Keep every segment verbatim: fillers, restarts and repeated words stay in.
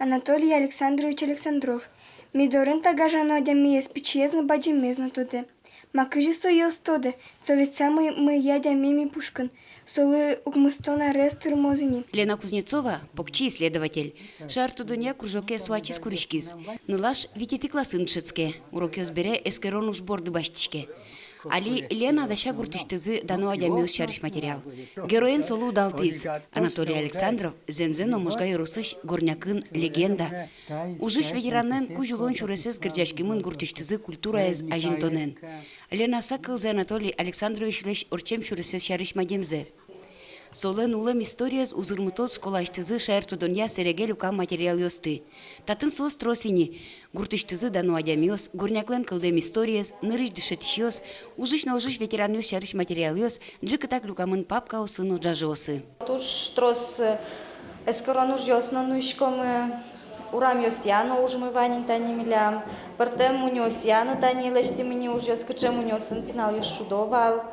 Анатолий Александрович Александров. Ми дорын та гажано адямиез пичиез но, бадӟымез но тодэ. Ма кызьы сое ӧз тоды, со ведь самой мӧйы адями ми пушкын. Солы укмыстон арес тырмоз ини. Лена Кузнецова, покчи исследователь. Шаертодонъя кружоке со ачиз куриськиз. Нылаш витетӥ классын дышетске. Урокъёс бере эскерон уж борды басьтӥське. Али Лена дася гуртысьтызы дано адямиос сярысь материал. Героен солы удалтӥз. Анатолий Александров зэмзэ но Можга ёросысь Горнякын легенда. Ужысь ветеранлэн кузь улон сюресэз герӟаськемын гуртысьтызы культураез азинтонэн. Лена сак кылзэ Анатолий Александровичлэсь ортчем сюресэз сярысь мадемзэ. Солэн улэм историез узырмытоз школаысьтызы шаертодонъя сэреге люкам материалъёсты. Татын соос трос ини. Гуртысьтызы дано адямиос, Горняклэн кылдэм историез, нырысь дышетӥсьёс, ужысь но ожысь ветеранъёс сярысь материалъёс ӝикытак люкамын папкаосы но ӝажыосы. Туж трос, э, эскерон ужъёс но нуиськомы, урамъёсъя но ужмы вань ини тани милям, пӧртэм мунёосъя но тани лэсьтӥм ини ужъёс, кыӵе мунёосын пиналъёс шудо вал,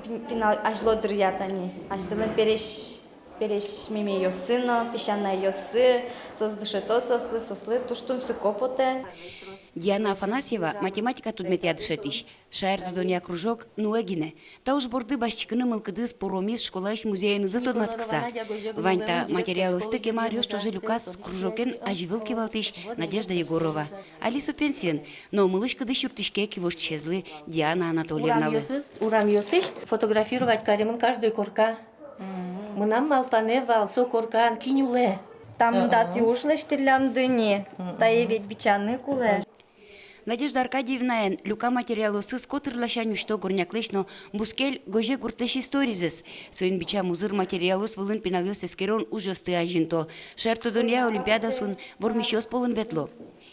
пи-, пинал азьло дыръя тани, асьсэлэн пересь, пересь мемиосы но, песянайёсы, соос дышето соослы, соослы туж тунсыко потэ. Диана Афанасьева математика тодметъя дышетӥсь. Шаертодонъя кружок нуэ гинэ. Та уж борды басьтӥськыны мылкыдыз пуромиз школаысь музеенызы тодматскыса. Вань та материалъёсты кема аръёс ӵоже люказ кружокен азьвыл кивалтӥсь Надежда Егорова. Али со пенсиын, но мылысь-кыдысь юрттӥське кивоштӥсезлы Диана Анатольевналы. Урамъёсысь, урамъёсысь фотографировать каремын каждой корка. Мынам малпанэ вал со коркан кин улэ. Там, ага, татӥ уж лэсьтӥллям дыни, мгм, тае ведь бичаны кулэ. Надежда Аркадьевнаен люкам материалъёсыз котыр ласянь усьто Горняклэсь но бускель Гоже гуртлэсь историзэс. Соин бичам узыр материалъёс вылын пиналъёс эскерон ужъёсты азинто. Шаертодонъя олимпиадаосын вормисьёс пӧлын ветло.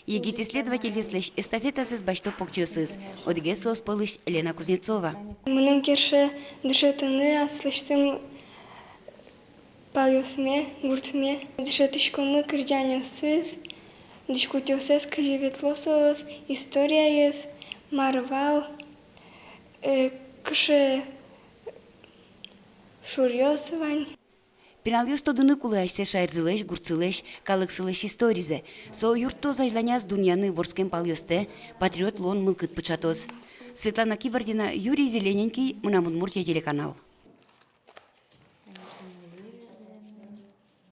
Егит исследовательёслэсь эстафетазэс басьто покчиосыз. Одӥгез соос пӧлысь Лена Кузнецова. Мыным кельше дышетыны аслэсьтым палъёсме, гуртме. Дышетӥськомы кырӟанъёсыз, дӥськутъёсыз, кызьы ветло соос, историез, мар вал, э, кыӵе шуръёс вань. Пиналъёс тодыны кулэ асьсэ шаерзылэсь, гуртсылэсь, калыксылэсь историзэ. Со юрттоз азьланяз дунъяны вордскем палъёстэ, патриот луон мылкыд пыӵатоз. Светлана Кибардина, Юрий Зелененький, «Мынам Удмуртие» телеканал.